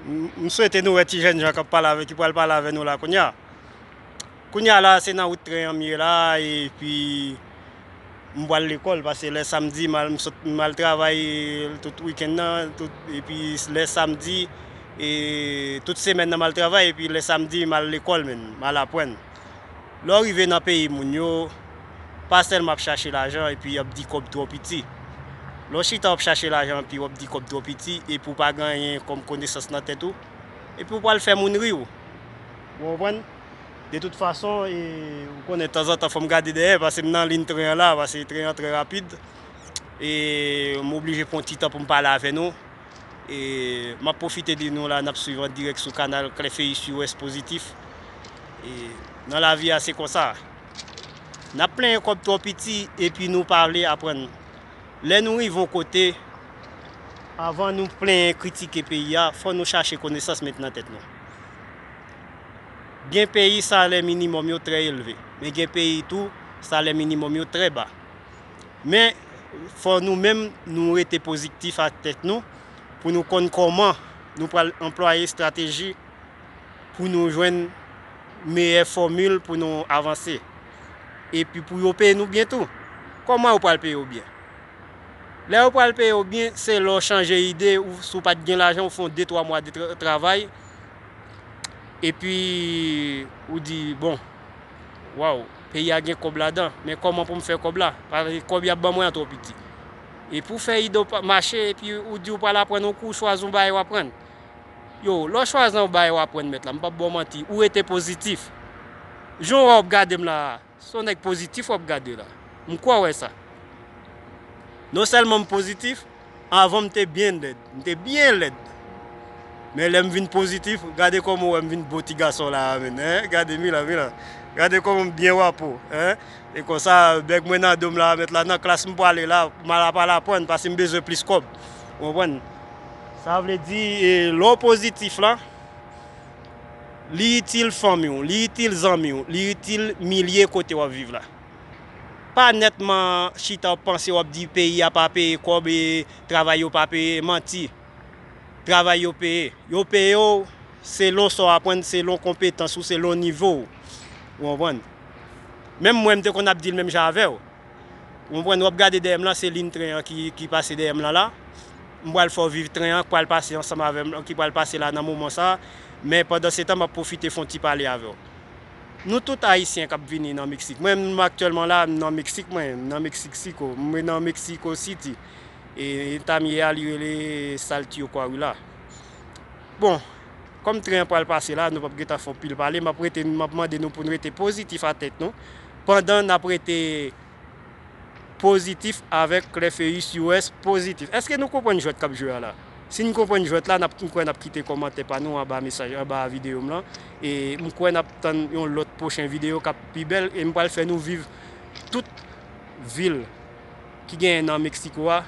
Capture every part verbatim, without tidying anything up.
M, m swete nou wè ti jèn jan k ap pale avè, ki pral pale avè nou la kounye a. Kounye a la, se nan wout tren an m ye la, epi m pral lekòl, paske lè samdi, m al, m sot, m al travay tout wikenn nan, tout, epi lè samdi, e tout semèn nan, m al travay, epi lè samdi, m al lekòl, menm, m al aprann. Lè w rive nan peyi moun yo, pa sèlman ap chache lajan epi y ap di kòb twò piti. Lè w chita w ap chache lajan epi w ap di kòb twò piti epi w pa gen anyen kòm konesans nan tèt ou, epi w pral fè moun ri w. Ou konprann? De tout fason, e, ou konnen tanzantan fò m gade dèyè, paske m nan liy tren an la, paske tren an trè rapid. E m oblije pran ti tan pou m pale avè nou. E m ap pwofite di nou la, n ap swiv an dirèk sou kanal Clefeuille Sud-Ouest Positif. E nan lavi a, se konsa. N ap plenyen kòb twò piti, epi nou pa vle aprann. Lè nou rive yon kote, avan nou plenyen, kritike peyi a, fò nou chache konesans met nan tèt nou. Gen peyi, salè minimòm yo trè elve, men gen peyi tou, salè minimòm yo trè ba. Men, fò nou menm, nou rete pozitif ak tèt nou, pou nou konn kòman nou pral anplwaye estrateji pou nou jwenn meyè fòmil pou nou avanse. Epi pou yo peye nou byen tou. Kòman yo pral peye w byen? Lè yo pral peye w byen, se lè w chanje ide, ou, si w pa t gen lajan, ou fè yon de, twa mwa de tra-, travay, epi ou di, bon, waw, peyi a gen kòb ladan, men kòman pou m fè kòb la? Paske kòb y ap ban mwen an twò piti. Epi w fè ide w pa, mache, epi ou di w pral aprann yon kou, w chwazi yon bagay w aprann. Yo, lè w chwazi yon bagay w aprann, mèt la, m p ap ba w manti, ou rete pozitif. Jan w ap gade m la a, se yon nèg pozitif w ap gade la. M kwè w wè sa. Non sèlman m pozitif, anvan m te byen lèd. M te byen lèd. Men lè m vin pozitif, gade kòman w wè m vin bon ti gason la a, menn, en? Gade, Milan, Milan. Gade kòman m byen wapo, en? E konsa, bèg mwen nan do m la a, mèt la, nan klas m prale la, m al ap al aprann, paske m bezwen plis kòb. Ou konprann? Sa vle di, e, lè w pozitif la, li itil fanmi w, li itil zanmi w, li itil milye kote w ap viv la. Pa nètman chita w ap panse, w ap di peyi a pa peye kòb e travay yo pa peye, manti. Travay yo peye. Yo peye w selon sa w aprann, selon konpetans ou, selon nivo w. Ou konprann? Menm mwen, m te konn ap di l menm jan avè w. Ou konprann? W ap gade dèyè m lan, se liy tren an ki, ki pase dèyè m lan la. M pral fè w viv tren an, k pral pase ansanm avè m, ki pral pase la nan moman sa a. Men pandan se tan, m ap pwofite fè yon ti pale avè w. Nou tout Ayisyen k ap vini nan Meksik. Mwen menm aktyèlman la, m nan Meksik, mwen, m nan Meksik Siko. Mwen nan Meksiko City. E eta m ye a, li rele Saltillo Coahuila. Bon, kòm tren an pral pase la, nou p ap gentan fè anpil pale, m ap rete, m ap mande nou pou n rete pozitif a tèt nou, pandan n ap rete pozitif avèk Clefeuille Sud-Ouest Positif. Èske nou konprann jwèt k ap jwe a la? Si n konprann jwèt la, n ap, m kwè n ap kite kòmantè pa nou anba mesaj, anba videyo m lan. E m kwè n ap tann yon lòt pwochen videyo k ap pi bèl. E m pral fè nou viv tout vil ki genyen nan Meksiko a,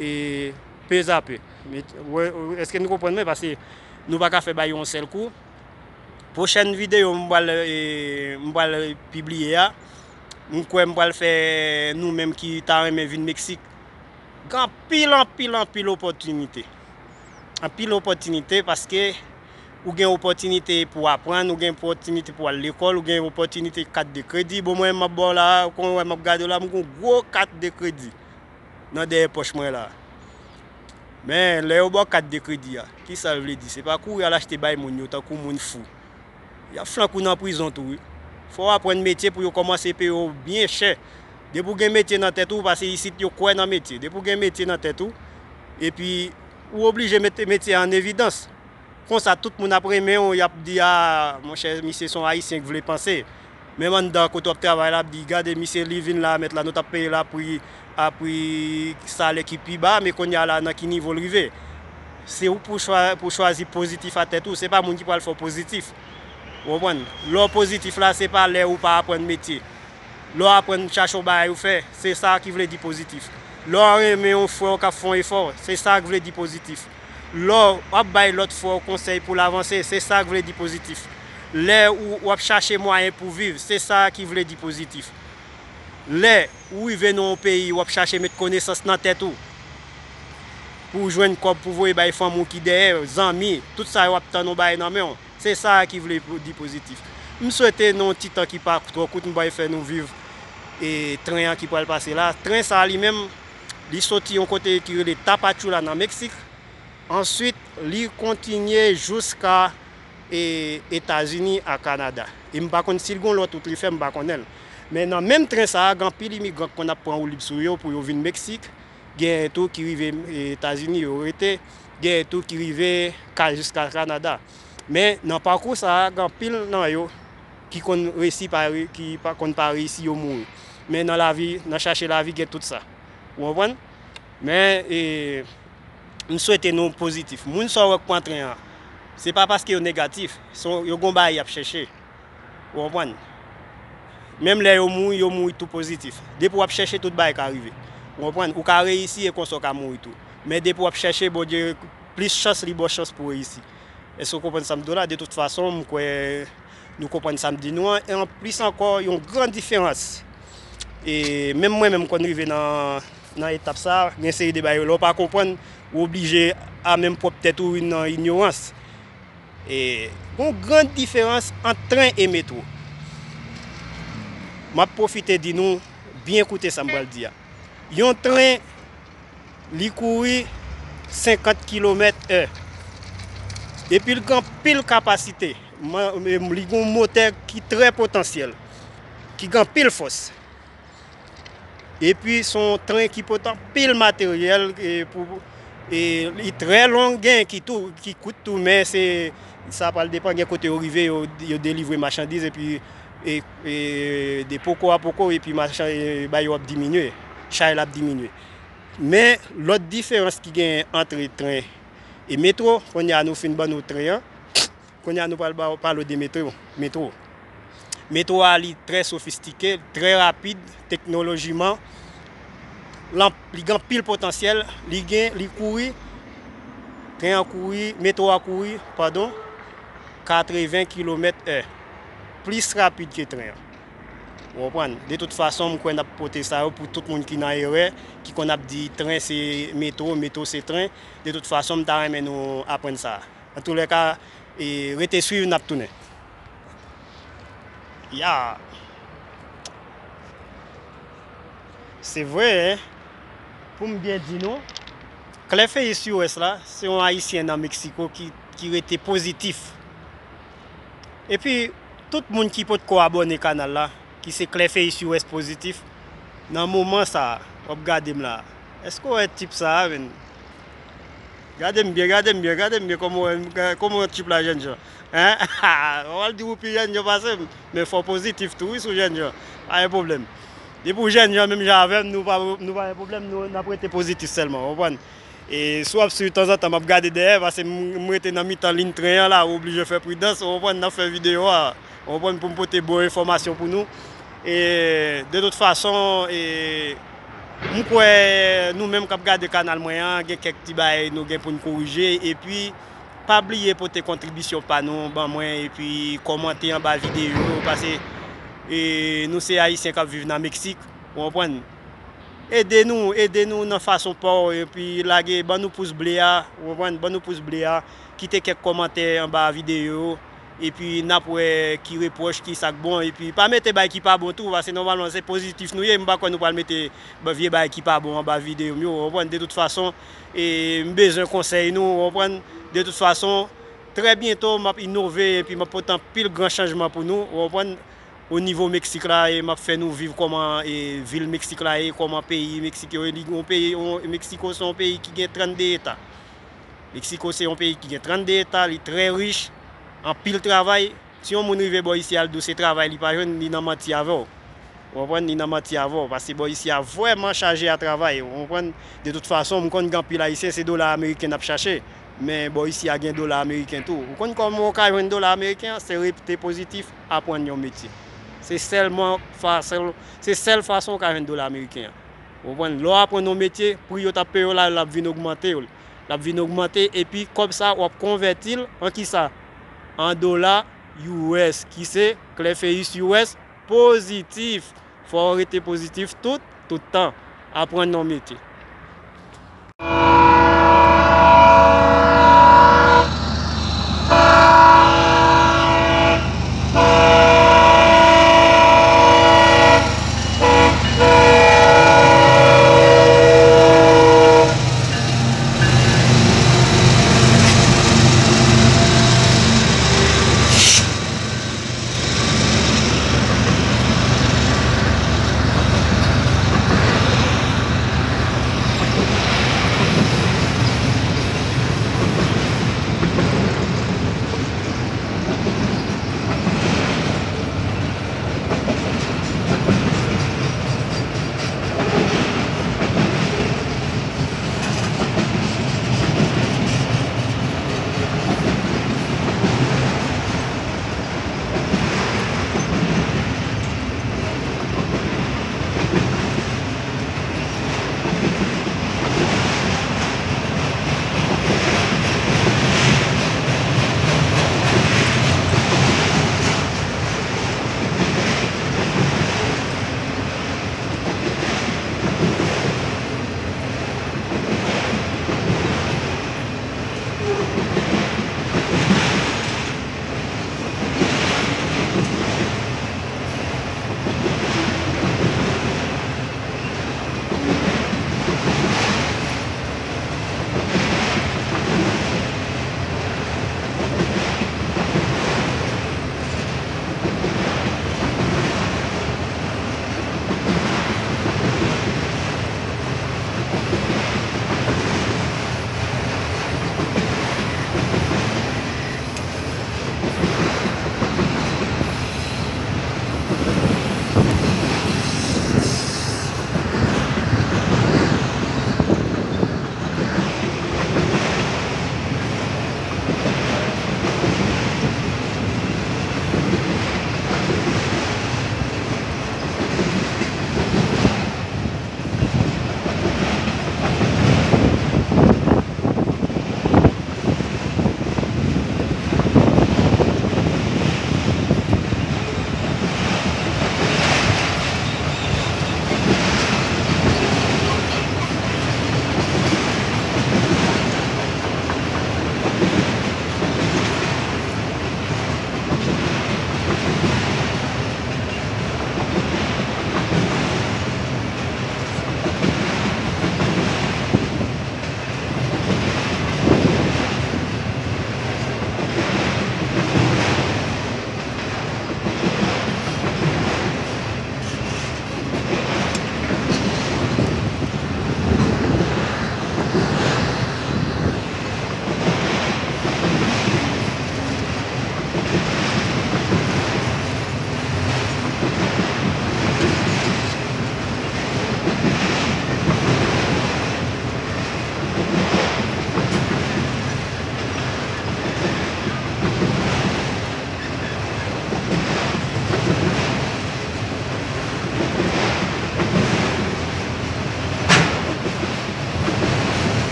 e pezapè. Met-, wè, èske nou konprann mwen? Paske nou pa ka fè bagay yon sèl kou. Pwochèn videyo m pral, e, m pral pibliye a, m kwè m pral fè nou menm ki ta renmen vin Meksik. Gen anpil, anpil, anpil opòtinite. Anpil opòtinite paske ou gen opòtinite pou aprann, ou gen opòtinite pou al lekòl, ou gen opòtinite kat de kredi. Bon, mwen, m ap ba w la, kon w wè m ap gade w la, m gon gwo kat de kredi nan dèyè pòch mwen la. Men, lè yo ba w kat de kredi a, ki sa l vle di? Se pa kouri al achte bay moun yo tankou moun fou. Y ap flanke w nan prizon tou, wi. Fò w aprann metye pou yo kòmanse peye w byen chè. Depi w gen metye nan tèt ou, paske isit yo kwè nan metye. Depi w gen metye nan tèt ou, epi ou oblije mete metye a an evidans. Konsa, tout moun ap renmen w, y ap di, a, monchè, misye se yon Ayisyen k vle panse. Menm anndan kote w ap travay la, ap di, gade, misye, li vin la, mèt la, nou t ap peye l a pri, a pri salè ki pi ba, men kounye a la, nan ki nivo l rive? Se ou pou chwa-, pou chwazi pozitif a tèt ou, se pa moun ki pral fè w pozitif. Ou konprann? Lè w pozitif la, se pa lè ou pa aprann metye. Lè w aprann chache yon bagay ou fè, se sa ki vle di pozitif. Lè w renmen yon frè w k ap fè yon efò, se sa k vle di pozitif. Lè w ap bay lòt frè w konsèy pou l avanse, se sa k vle di pozitif. Lè ou, w ap chache mwayen pou viv, se sa ki vle di pozitif. Lè ou rive nan yon peyi, w ap chache met konesans nan tèt ou. pou w jwenn kòb pou voye bay fanmi w ki dèyè, zanmi, tout sa yo ap tann yon bagay nan men w. Se sa a ki vle di pozitif. M swete nan yon ti tan ki pa twò kout, m pral fè nou viv e tren an ki pral pase la. Tren sa a li menm, li soti yon kote ki rele Tapachula nan Meksik. Answit, li kontinye jouska e Etazini a Kanada. E m pa konn si l gon lòt wout li fè, m pa konnen l. Men nan menm tren sa a, gen anpil imigran k konn ap pran woulib sou yo pou yo vin Meksik. Gen tou ki rive Etazini, yo rete. Gen tou ki rive ka jiska Kanada. Men nan pakou sa a, gen anpil nan yo ki konn resi pa re- ki pa konn pa reyisi, yo mouri. Men nan lavi, nan chache lavi, gen tout sa. Ou konprann? Men e, m swete nou pozitif. Moun sa w wè k pran tren an, se pa paske yo negatif, se yon- yo gon bagay y ap chèche. Ou konprann? Menm lè yo mouri, yo mouri tou pozitif. Depi w ap chèche, tout bagay ka rive. Ou konprann? Ou ka reyisi e konsa w ka mouri tou. Men depi w ap chèche, Bondye plis chans, li ba w chans pou w reyisi. Èske w konprann sa m di w la? De tout fason, m kwè nou konprann sa m di nou an. E anplis ankò, yon gran diferans. E menm mwen menm, m konn rive nan, nan etap sa a, gen seri de bagay lè w pa konprann, ou oblije a menm pwòp tèt ou nan inyorans. E gon gran diferans ant tren e metwo. M ap pwofite di nou, byen koute sa m pral di a. Yon tren, li kouri senkant kilomèt è. Epi l gen anpil kapasite. Man- Li gen yon motè ki trè potansyèl, ki gen anpil fòs. Epi se yon tren ki pote anpil materyèl, e pou, e li trè long, gen ki tou, ki kout tou, men se, sa pral depann, gen kote yo rive, yo, yo delivre machandiz, epi e, e, de poko a poko, epi machan- e, bagay yo ap diminye, chay la ap diminye. Men lòt diferans ki gen ant tren e metwo, kounye a nou fin ban nou tren an, kounye a nou pral ba- pale w de metwo. Metwo. Metwo a, li trè sofistike, trè rapid teknolojiman. Lan- li gen anpil potansyèl, li gen, li kouri, tren an kouri, metwo a kouri, padon, katreven kilomèt è. Plis rapid ke tren an. Ou konprann? De tout fason, m kwè n ap pote sa yo pou tout moun ki nan erè, ki konn ap di tren se metwo, metwo se tren. De tout fason, m ta renmen nou aprann sa. Antoulèka, e, rete swiv, n ap tounen. Ya. Se vre, en. Pou m byen di nou, Klèfeyis U S la, se yon Ayisyen nan Meksiko ki, ki rete pozitif. Epi, tout moun ki potko abòne kanal la, ki se Klèfeyis U S pozitif, nan moman sa a, w ap gade m la. Èske w wè tip sa a, menn? Gade m byen, gade m byen, gade m byen, kòman w wè m, kòman w wè tip la, jènjan? Hein? W al di w pi jènjan pase m, men fò w pozitif tou, wi, sou jènjan. Pa gen pwoblèm. Depi w jènjan menm jan avè m, nou pa, nou pa gen pwoblèm, nou, n ap rete pozitif sèlman, w konprann? E si w ap swiv tanzantan, m ap gade dèyè, paske m, m rete nan mitan liy tren an la, ou oblije fè pridans, ou konprann, n ap fè videyo a, ou konprann, pou m pote bon enfòmasyon pou nou. E, de tout fason, e, m kwè nou menm k ap gade kanal mwen an, gen kèk ti bagay nou gen pou n korije, epi pa bliye pote kontribisyon pa nou ban mwen, epi kòmante anba videyo yo, paske, e, nou se Ayisyen k ap viv nan Meksik, ou konprann? Ede nou, ede nou nan fason pa w, epi lage, ban nou pous ble a, ou konprann, ban nou pous ble a, kite kèk kòmantè anba videyo yo, epi n ap wè ki repwòch, ki sa k bon, epi pa mete bagay ki pa bon tou, paske nòmalman se pozitif nou ye, m pa kwè nou pral mete ba- vye bagay ki pa bon anba videyo m yo, ou konprann, de tout fason, e m bezwen konsèy nou, ou konprann, de tout fason, trè byento, m ap inove, epi m ap pote anpil gran chanjman pou nou, ou konprann, o nivo Meksik la, e m ap fè nou viv kòman, e, vil Meksik la ye, kòman peyi Meksik yo ye. Li yon peyi, yon, Meksiko se yon peyi ki gen trannde eta. Meksiko se yon peyi ki gen trannde eta, li trè rich, anpil travay. Si yon moun rive bò isi a, l di w se travay li pa jwenn, li nan manti avè w. Ou konprann, li nan manti avè w, paske bò isi a vrèman chaje a travay, ou konprann? De tout fason, m konn gen anpil Ayisyen, se dola ameriken n ap chache. Men bò isi a gen dola ameriken tou. Ou konn kòman w ka jwenn dola ameriken an? Se rete pozitif, aprann yon metye. Se sèlman fason, se sèl fason w ka jwenn dola ameriken an. Ou konprann? Lè w aprann yon metye, pri yo t ap peye w la, l ap vin ogmante yo. L ap vin ogmante, epi kòb sa, w ap konvèti l an kisa? An dola U S, ki se Klèfeyis U S pozitif. Fò w rete pozitif tout, tout tan. Aprann yon metye.